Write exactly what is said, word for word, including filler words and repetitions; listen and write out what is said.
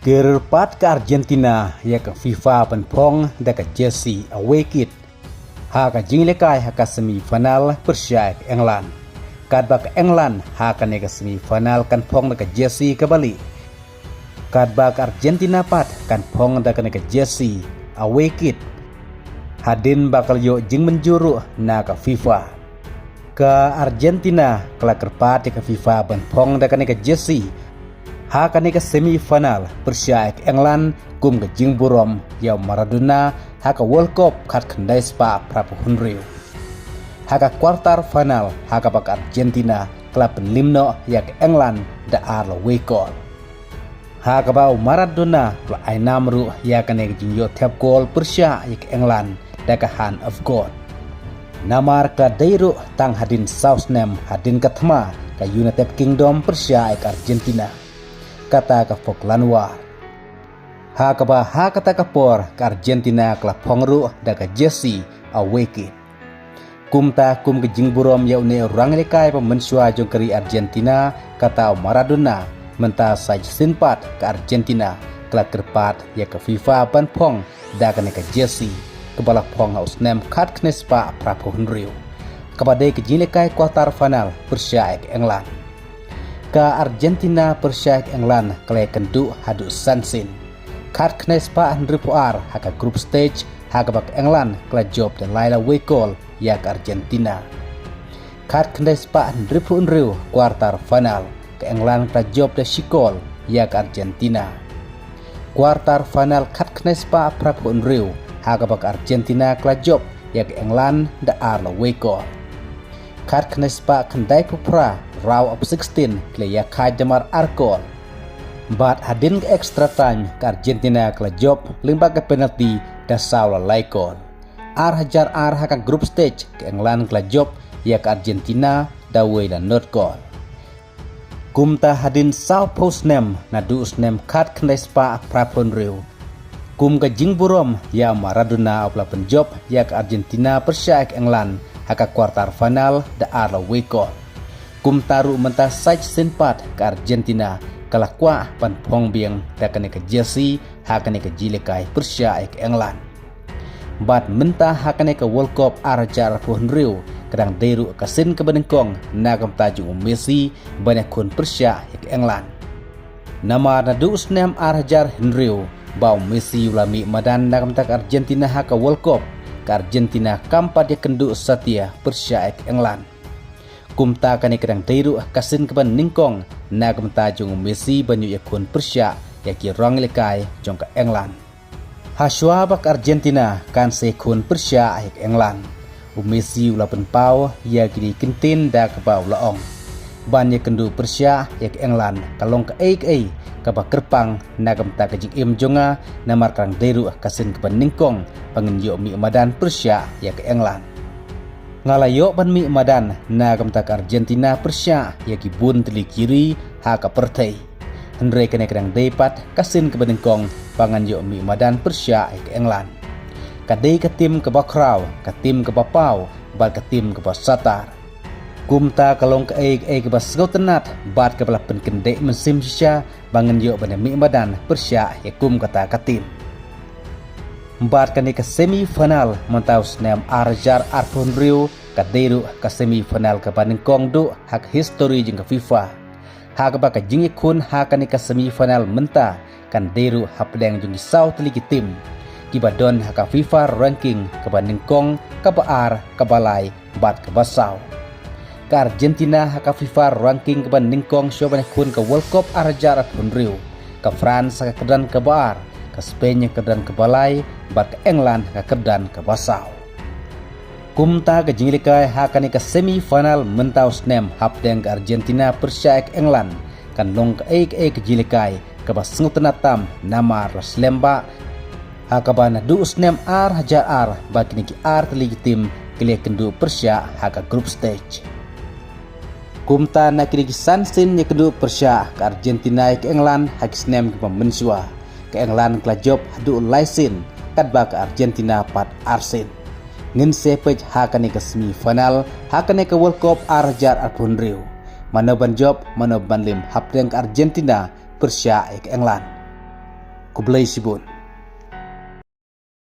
Kyrpad ka Argentina ïa ka FIFA ban phong da ka jersey away kit ha ka jingïalehkai ha ka semi final pyrshah ïa ka England. Katba ka England ha kane ka semi final kan phong da ka jersey kaba lieh, katba ka Argentina pat kan phong da kane ka jersey away kit hadien ba ka la ïoh jingmynjur ruh na ka FIFA. Ka Argentina ka la kyrpad ïa ka FIFA ban phong da kane ka jersey ha kane ka semi final pyrshah ïa ka England kum ka jingburom ïa u Maradona ha ka World Cup khatkhyndai spah phraphew hynriew. Ha ka quarter final ha kaba ka Argentina ka la pynliem noh ïa ka England da ar la wei kol, ha kaba u Maradona u la ai nam ruh ïa kane ka jingïoh thep kol pyrshah ïa ka England da ka hand of God. Namar ka dei ruh tang hadien saw snem hadien ka thma ka United Kingdom pyrshah ïa ka Argentina, kata ka Falkland War. Ha kaba ha kata ka por ka Argentina ka la phong ruh da ka jersey away kit. Kumta kum ka jingburom ïa une u rangïalehkai ba mynshuwa jong ka ri Argentina, kata u Maradona, mynta sa shisien pat ka Argentina ka la kyrpad ïa ka FIFA ban phong da kane ka jersey kaba la phong ha u snem khatkhyndai spah phraphew hynriew, kaba dei ka jingïalehkai quarter final pyrshah ïa ka England. Ka Argentina pyrshah ïa ka England ka la ïakynduh haduh san sien. Khatkhyndai spah hynriewphew ar ha ka group stage ha kaba ka England ka la jop da lai la wei kol ïa ka Argentina. Khatkhyndai spah hynriewphew hynriew quarter final, ka England ka la jop da shi kol ïa ka Argentina. Quarter final khatkhyndai spah phraphew hynriew ha kaba ka Argentina ka la jop ïa ka England da ar la wei kol. Khatkhyndai spah khyndaiphew phra, round of sixteen, ki la ïakhaid da mar ar kol. Bad hadien ka extra time ka Argentina ka la jop lyngba ka penalty da saw la lai kol. Ar hajar ar ha ka group stage ka England ka la jop ïa ka Argentina da wei la nod kol. Kumta hadien sawphew snem naduh u snem khatkhyndai spah phraphew hynriew, kum ka jingburom ïa u Maradona uba la pynjop ïa ka Argentina pyrshah ïa ka England ha ka quarter final da ar la wei kol, kumta ruh mynta sa shisien pat ka Argentina ka la kwah ban phong biang da kane ka jersey ha kane ka jingïalehkai pyrshah ïa ka England. Bad mynta ha kane ka World Cup ar hajar arphew hynriew ka dang dei ruh ka sien kaba nyngkong na ka bynta jong u Messi ban ïakhun pyrshah ïa ka England. Namar naduh u snem ar hajar hynriew ba u Messi u la mih madan na ka bynta ka Argentina ha ka World Cup, ka Argentina kam pat ïakynduh satia pyrshah ïa ka England. Kumta kane ka dang dei ruh ka sien kaba nyngkong na ka bynta jong u Messi ban ïoh ïakhun pyrshah ïa ki rangïalehkai jong ka England. Hashwa ba ka Argentina kan sa ïakhun pyrshah ïa ka England, u Messi u la pynpaw ïa kine ki kyntien da kaba u la ong: Ban ïakynduh pyrshah ïa ka England ka long kaei kaei kaba kyrpang na ka bynta ka jingim jong nga, namar ka dang dei ruh ka sien kaba nyngkong ba ngin ïoh mih madan pyrshah ïa ka England. Nga la ïoh ban mih madan na ka bynta ka Argentina pyrshah ïa ki bun tylli ki ri ha ka pyrthei. Hynrei kane ka dang dei pat ka sien kaba nyngkong ba ngan ïoh mih madan pyrshah ïa ka England. Ka dei ka tim kaba khraw, ka tim kaba paw bad ka tim kaba satar. Kumta ka long kaei kaei kaba sngewtynnat bad kaba la pynkyndeh mynsiem shisha ba ngan ïoh ban ïa mih madan pyrshah ïa kum kata ka tim. Bad kane ka semi final mynta u snem ar hajar arphew hynriew ka dei ruh ka semi final kaba nyngkong duh ha ka histori jong ka FIFA. Ha kaba ka jingïakhun ha kane ka semi final mynta kan dei ruh hapdeng jong ki saw tylli ki tim kiba don ha ka FIFA ranking kaba nyngkong, kaba ar, kaba lai bad kaba saw. Ka Argentina ha ka FIFA ranking kaba nyngkong shuwa ban ïakhun ka World Cup ar hajar arphew hynriew, ka France ha ka kyrdan kaba ar, ka Spain ha ka kyrdan kaba lai bad ka England ha ka kyrdan kaba saw. Kumta ka jingïalehkai ha kane ka semi final mynta u snem hapdeng ka Argentina pyrshah ïa ka England kan long kaei kaei ka jingïalehkai kaba sngewtynnat tam namar la slem bha ha kaba naduh u snem ar hajar ar ba kine ki ar tylli ki tim ki la ïakynduh pyrshah ha ka group stage. Kumta na kine ki san sien ïakynduh pyrshah ka Argentina ïa ka England ha ki snem kiba mynshuwa, ka England ka la jop haduh lai sien, katba ka Argentina pat ar sien. Ngin sa peit ha kane ka semi final ha kane ka World Cup ar hajar arphew hynriew, mano ban jop, mano ban liem hapdeng ka Argentina pyrshah ïa ka England. Khublei shibun.